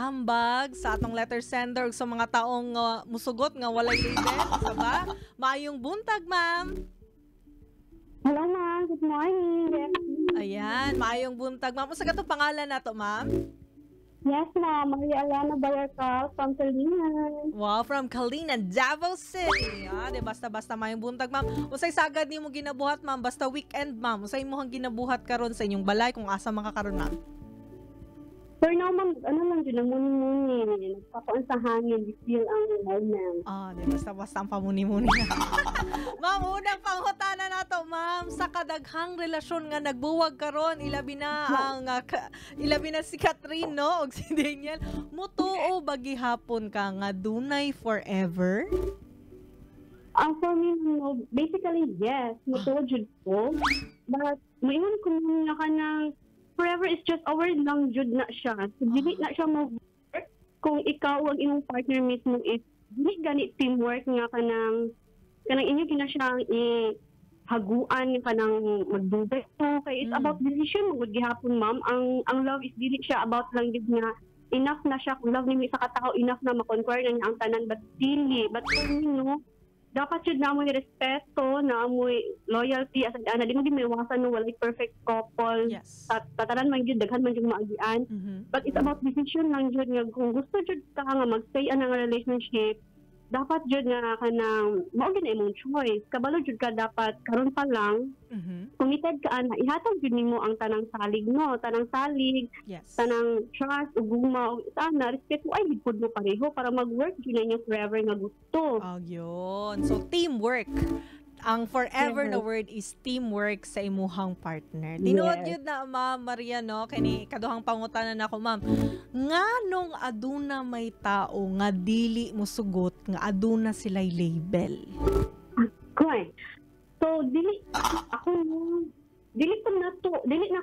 tambag sa atong letter sender ug sa mga taong musugot nga walay label, sa ba? Maayong buntag, ma'am. Hello, ma'am. Good morning. Ayan, maayong buntag, ma'am. Unsa katong pangalan nato, ma'am? Yes, ma'am. Maria Elena Bayarcal from Calinan. Wow, from Calinan, Davao City. Ah, di basta-basta, maayong buntag, ma'am. Unsay sagad nimo ginabuhat, ma'am? Basta weekend, ma'am. Unsay imong ginabuhat karon sa inyong balay kung asa man ka karon, ma'am? For now, ma'am, ano lang dyan, namuni-muni. Nagpakuan sa hangin, feel ang moment. Ah, di basta-basta ang pamuni-muni. Ma'am, unang pangutana nato, ma'am, sa kadaghang relasyon nga nagbuwag karon, ilabi na si Catherine, no, ug si Daniel, mutuo ba gihapon ka nga dunay forever? For me, no, basically, yes. Mutuo jud ko. But maingon ko nga kanang forever is just a word lang jud na siya. So, dili na siya mo-work kung ikaw ang imong partner mismo is dili gani teamwork nga kanang inyo gina siyang i haguan kanang magdugay to kay it's about decision mo gihapon, ma'am. Ang love is dili siya about lang gid nga enough na siya. Kung love nimo isa ka tawo, enough na ma-conquer na niya ang tanan, but dili. But for me, no, dapat jud na mo'y respeto, na mo'y loyalty as ana. Di mo gid maiwasan, no, walay perfect couple. Tatanan man gyud, daghan man gyud maagian. But it's about decision lang jud nga kung gusto jud ka nga magstay anang relationship, dapat jud nga kanang mao gyud na imong choice. Kabalo jud ka, dapat karon pa lang committed ka ana, ihatag jud nimo ang tanang salig, no, tanang salig, tanang trust ug gugma ug sana respeto ay gid pud mo pareho para mag-work jud na inyo forever nga gusto. Yun. So, teamwork. Ang forever na word is teamwork sa imuhang partner. Tinuod yun na, Ma'am Maria, no? Kini, kaduhang pangutana na ako, ma'am. Nga nung aduna may tao nga dili mo sugot, nga aduna sila'y label? Koy. So dili ako, no, dili ko na to, dili na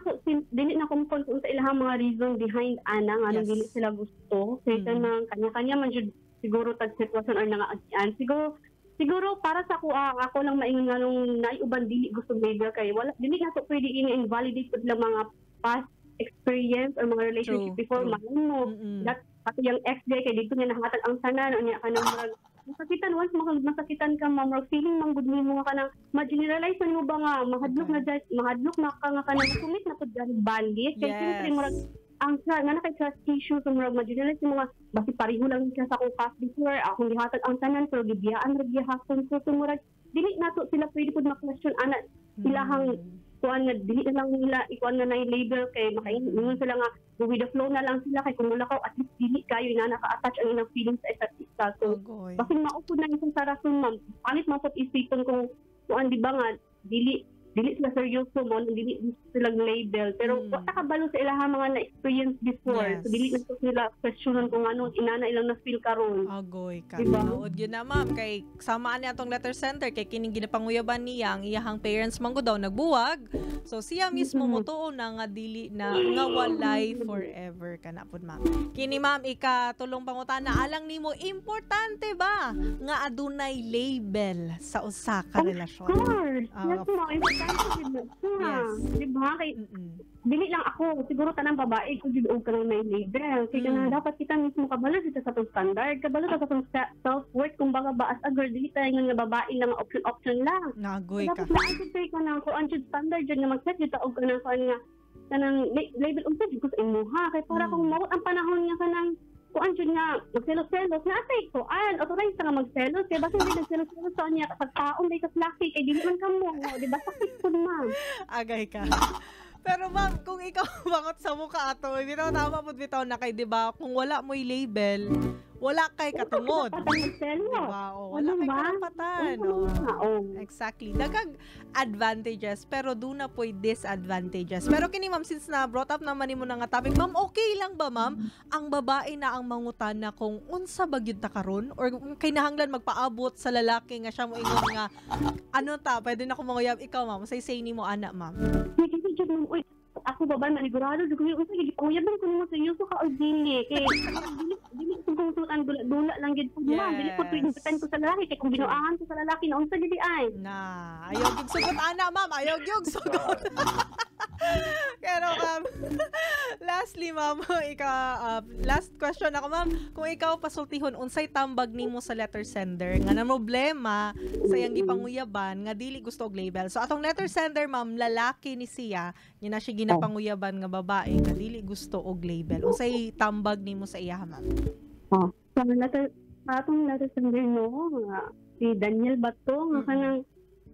ko kung sa ilahang mga reason behind ana nga dili sila gusto. Kay kanang kanya-kanya man jud siguro tag sitwasyon or nangaagian. Siguro siguro para sa ako, ako lang maingon nga nung naiuban dili gusto label kay wala, dili na to pwede i-invalidate pud lang mga past experience or mga relationship before, malay mo. That pati yung ex day kay dito niya nahatag ang tanan unya kanang murag masakitan. Once masakitan ka, ma'am, murag feeling man gud nimo nga kanang ma-generalize man nimo ba nga mahadlok na jud, mahadlok na ka nga kanang commit na pud gani balik kay siyempre murag ang nga na kay trust issue. So murag ma-generalize nimo nga basi pareho lang siya sa akong past before, akong gihatag ang tanan pero gibiyaan ra gihapon ko. So murag dili nato sila pwede pud ma-question ana ilahang kuan nga dili na lang nila ikuan nga na label kay makaingon sila nga go with the flow na lang sila kay kung wala ka, at least dili kayo na naka-attach ang ilang feelings sa isa't isa. So Agoy. Basin maupod na isang sa rason, ma'am. Palit man pud isipon kung kuan, di ba, nga dili dili sila seryoso mo, dili sila label, pero wa ta kabalo sa ilahang mga na-experience before. So dili na to sila questionon kung ano inana ilang na feel karon. Agoy ka. Diba? Tinuod yun na, ma'am. Kay samaan niya atong letter sender kay kining ginapanguyaban niya ang iyahang parents man gud daw nagbuwag. So siya mismo motuo na nga dili na nga walay forever kana pud, ma'am. Kini, ma'am, ikatulong pangutana, alang nimo, importante ba nga adunay label sa usa ka Of relasyon? course. Ah, Yes, ma'am. Importante jud na siya. Di ba? Kay dili lang ako, siguro tanang babae kung jud og kanang may label. Kay kanang dapat kita mismo kabalo sa atong standard, kabalo sa atong self-worth kumbaga ba as a girl, dili tayo nga babae lang option option lang. Nagoy ka. Dapat naa jud kay kanang kuan jud standard jud nga mag-set jud ta og kanang kuan nga kanang label unsa jud ko sa imuha kay para kung mawat ang panahon nga kanang kuan jud nga magselos-selos na atay kuan authorized ka nga magselos kay basta hindi nagselos-selos sa niya pagtaon day kas laki kay dili man kamo, di ba? Sakit pud, ma'am. Agay ka. Pero ma'am, kung ikaw bakot sa mukha ato, bitaw tama pud bitaw na kay, di ba, kung wala mo'y label, wala kay katungod. Wala kay magselos. Diba? O, wala Ano kay ba? karapatan. Oo O. nga, oo. Exactly. Daghang advantages pero duna po'y disadvantages. Pero kini, ma'am, since na brought up naman nimo na nga topic, ma'am, okay lang ba, ma'am, ang babae na ang mangutana kung unsa ba gyud ta karon or kinahanglan magpaabot sa lalaki nga siya mo ingon nga ano ta, pwede na ko manguyab ikaw, ma'am? Say say nimo ana, ma'am. Hindi jud, ma'am. Uy, ako ba manigurado jud ko unsa gid kuya man kuno mo seryoso ka or dili kay dili dili ko kung sutan dula dula lang gid pud, ma'am. Dili ko tuwing depend ko sa lalaki kay kung binuangan ko sa lalaki na unsa gid ay. Na, ayaw gyud sugot ana, ma'am, ayaw gyud sugot. Pero ma'am, lastly ma'am, ika, last question ako, ma'am, kung ikaw pasultihon, unsay tambag nimo sa letter sender nga na problema sa iyang gipanguyaban nga dili gusto og label? So atong letter sender, ma'am, lalaki ni siya, nya na siya ginapanguyaban nga babae nga dili gusto og label. Unsay tambag nimo sa iya, ma'am? Oh, sa atong letter sender, no, nga si Daniel Bato, nga kanang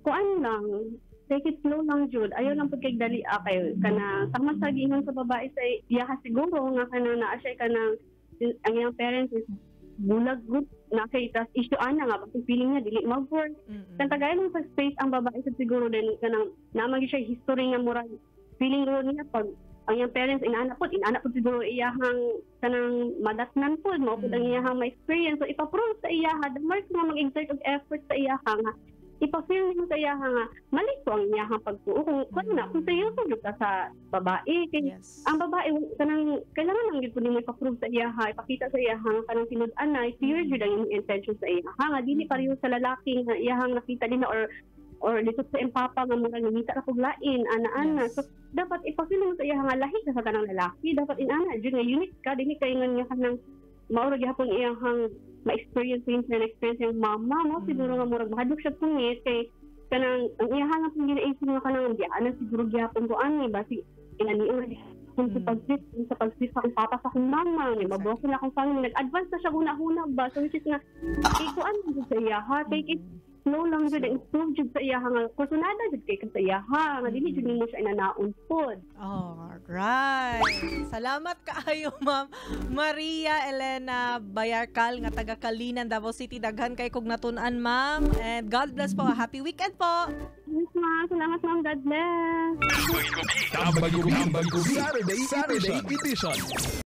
kuan lang, take it slow lang jud. Ayaw lang pud kay dali ah, kay kana sama sa giingon sa babae sa iya siguro nga kanang naa siya kanang ang iyang parents is bulag gud na kay trust issue ana nga basta feeling niya dili mag-work. Kan tagay lang sa space ang babae sa siguro din kanang naa man gyud siya history nga murag feeling ro niya pag ang iyang parents inana pud siguro iyahang kanang madatnan pud mao pud ang iyahang ma-experience. So ipa-prove sa iyaha, the more nga mag-exert og effort sa iyaha nga ipa-feel nimo sa iyaha nga mali ko ang iyahang pagtuo kung na kung seryoso gyud ka sa babae kay ang babae kanang kailangan lang gyud pud nimo ipa-prove sa iyaha, ipakita sa iyaha nga kanang tinud-an na pure jud ang imong intention sa iyaha nga dili pareho sa lalaki nga iyahang nakita din na or dito sa iyang papa nga murag nangita ra kog lain ana-ana. So dapat ipa-feel mo sa iyaha nga lahi ka sa tanang lalaki, dapat inana jud nga unique ka, dili kay nga kanang mao ra gihapon iyahang ma-experience yung na-experience yung mama mo. Siguro nga murag mahadlok siya pungit kay kanang ang iyaha nga pong ginaisip nga kanang di ana siguro gihapon ko ani basi inani ra kung sa pag-treat sa akong papa sa akong mama ni mabroken na akong family, nag-advance na siya huna-huna ba. So which is nga ikuan jud sa iyaha, take it slow lang jud, improve jud sa iyaha nga kursunada jud kay ka sa iyaha nga dili jud nimo siya inanaon pod. Alright. Salamat kaayo, Ma'am Maria Elena Bayarcal nga taga Calinan, Davao City. Daghan kay kog natun-an, ma'am. And God bless po. Happy weekend po. Yes, ma'am. Salamat, ma'am. God bless. Tambag Gabi, Saturday, Saturday Edition.